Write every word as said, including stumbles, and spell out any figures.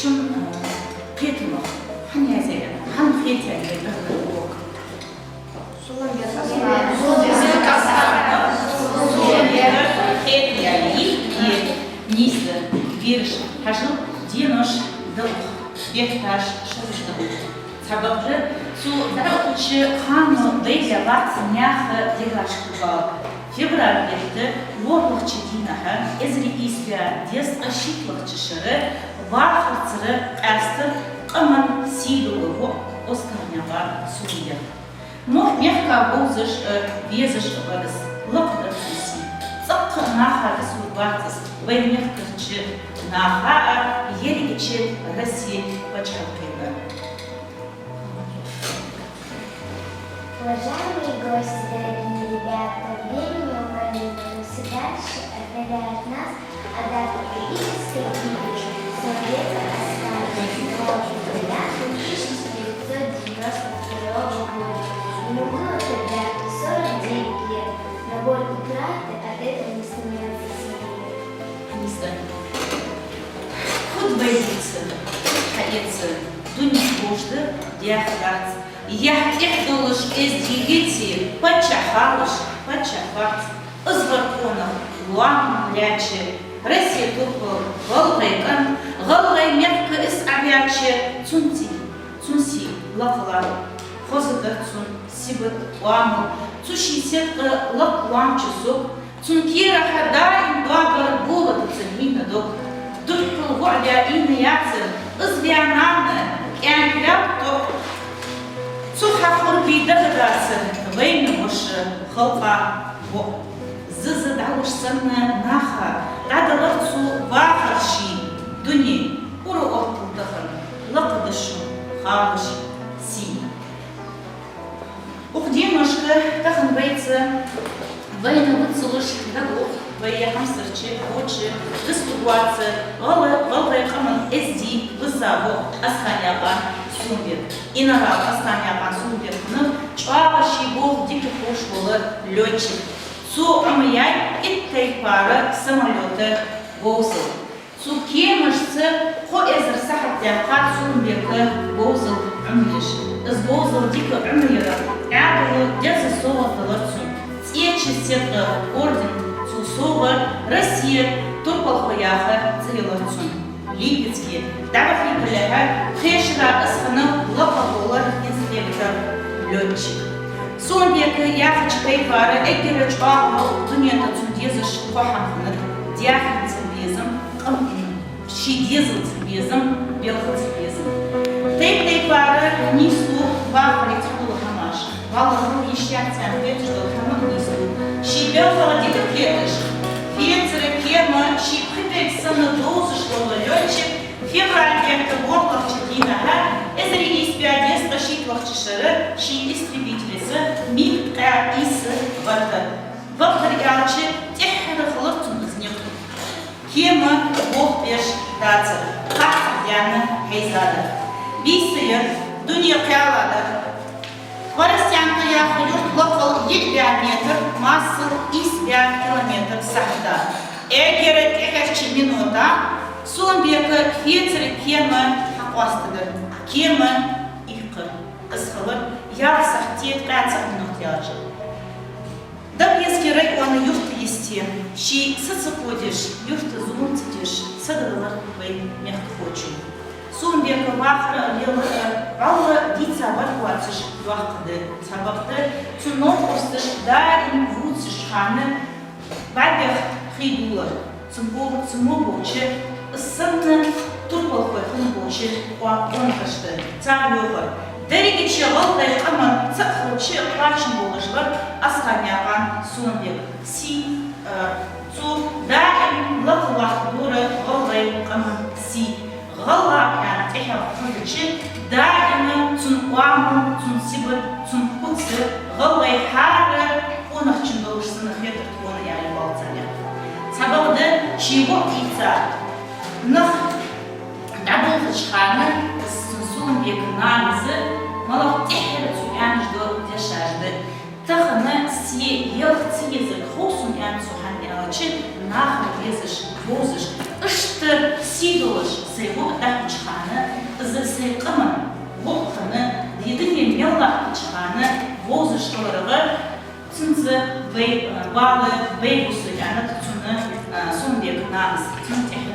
Шун, э, кхетамах хӀана язъяьй, хӀана хетаяьй ер урок? Хетаяьй, нийса, бераш, хьажал, денош далха, бехкташ шоаш далха. Цхьабакъда, цу дӀаухача хана дайла бац наьха дегаш хургбола. Февраль бетта ворхӀлагӀча дийнахьа, эзар ийс бӀаь дезткъа шийтталагӀча шера, вахарцара къаьстар къаман сий долаш вола Осканаькъан Суламбек. Мохк мехка бовзаш а, везаш а бар из, лакхадир цун сий. ЦӀаккха а наха дисаргбац из, вай мехкарча наха а, ерригача Россе паччахьалкхе а. Уважаемые гости, дорогие ребята, время неумолимо уносит дальше, отдаляет нас от даты трагической гибели Суламбека Оскана, седьмого февраля тысяча девятьсот девяносто второго года. Ему было тогда сорок девять лет, но боль утраты от этого не становится сильнее. Нийса. Фуд вай дийца, фуд хьаэца, дунен бовш дар дехадац. Яхь тӀехьа долаш эздий веце, паччахь хилалаш паччахь вац. Из вар къонах лоам лаьча, Россе турпал гӀалгӀай къам, гӀалгӀай мехка из Ӏабаьча, цун сий, цун сий лакхалар. Хоза дар цун сибат, оамал, цу ший седкъа лакха лоамча сога, цун керахьа даим доагӀар болатаца хьийна дог. Духхьал воӀ ваь ийна яцар, из ваь нана кӀаьнк ваьв тӀо. Цу хьахурбий дагадацар вайна воша халкъа воӀ. Зиза дӀалуш санна наха дӀадалар цу вахараши, дуне ура оттал тахан, лакхадир шун халаш, сий. Укх деношка тахан вайца вайна вицалуш дагаух вай хьамсарча, воча, дистугваца, гӀала-, гӀалгӀай къаман эздий визза вола Осканаькъан Суламбек. Инарал Осканаькъан Суламбек хиннав чӀоагӀа ший болх дика ховш вола лётчик. Цо Ӏомаяьй итт тайпара самолёта бовзал. Цо кемашца кхо эзар сахьат даьккхад Суламбека бовзал Ӏомаеш. Из бовзал дика Ӏомаяра Ӏаьдала Деза совгӀат далар цунна. ЦӀеча Седкъа орден цо совгӀа, Россе турпалхо яха цӀи ялар цунна. Липецке дӀавахийталехьа, пхе шера из хиннав лакхагӀволла инспектор, лётчик. Суламбека яхача тайпара эггара чӀоагӀа дунен тӀа цунна дезаш кхо хӀама хиннад: даь хинна цун безам, къам ший дезалца безам, белхаца безам. Тайп-тайпара нийслу вахаре цхьадола хӀамаш. ВаллахӀи, йиш яц царна хеташ дола хӀама нийслу. Ший белхах дика кхеташ, фецара кема ший пхи пӀелг санна довзаш вола лётчик февраль бетта ворхӀлагӀча дийнахьа, эзар ийс бӀаь дезткъа шийтталагӀча шера, ший истребителаца МиГ ткъаь ийс баттар. Бакъдар аьлча, тӀеххьара хилар цун из никъ. Кема болх беш дацар, харцахьа даьнна хьийзадар. Бийса яр, дуне кхаьладар. Хворостянка яха юрта лакхал йиъ бӀаь метр, массал ийс бӀаь километр сахьата. Эггара тӀехьарча минута Суламбека фецара кема хьакъоастадар. Кема ийккхар. Из хилар ялх сахьате ткъаь цхьа минут яьлча. Донецкий района юрта йисте, ший са ца кховдеш, юрта зулам ца деш, сагадалар вай мехкахочун. Суламбека вахар а, лелар а вӀалла дийца бархӀ воацаш доккха да. Цхьабакъда, цун новкъосташ даим вувцаш хана, бӀаргех хий дулар. Цун бо-, цун мо болча, из санна турпалхой хинна болча къо-, къонахашта цар йоахар: дерригача гӀалгӀай къаман цаӀ хилча кхоачам болаш вар Осканаькъан Суламбек. Сий, а, цо даим лакхваккха дора гӀалгӀай къаман сий. ГӀалгӀа аьнна тӀехьа хургача, даим цун оамал, цун сибат, цун куц гӀалгӀай хӀара къонахчун долаш санна хетар тхона, аьле, оал царех. Цхьабакъда, ший воӀ ийца нах дӀаболхача хана, из цун Суламбека нана из, малагӀа тӀеххьара цо аьнна дола дешаш да. Тахан се елха ца езарг хов сона, аьнна цо, хӀана аьлча, нахах безаш, бовзаш, иштта сий долаш сай воӀ дӀахьоча хана. Сай къаман гӀулакх хинна, дийдале мел латтача хана вовзаш хиларга, цунца вай, э, бала бейбусу аьннад цунна, э, Сунбека нанас, цунна тӀехьа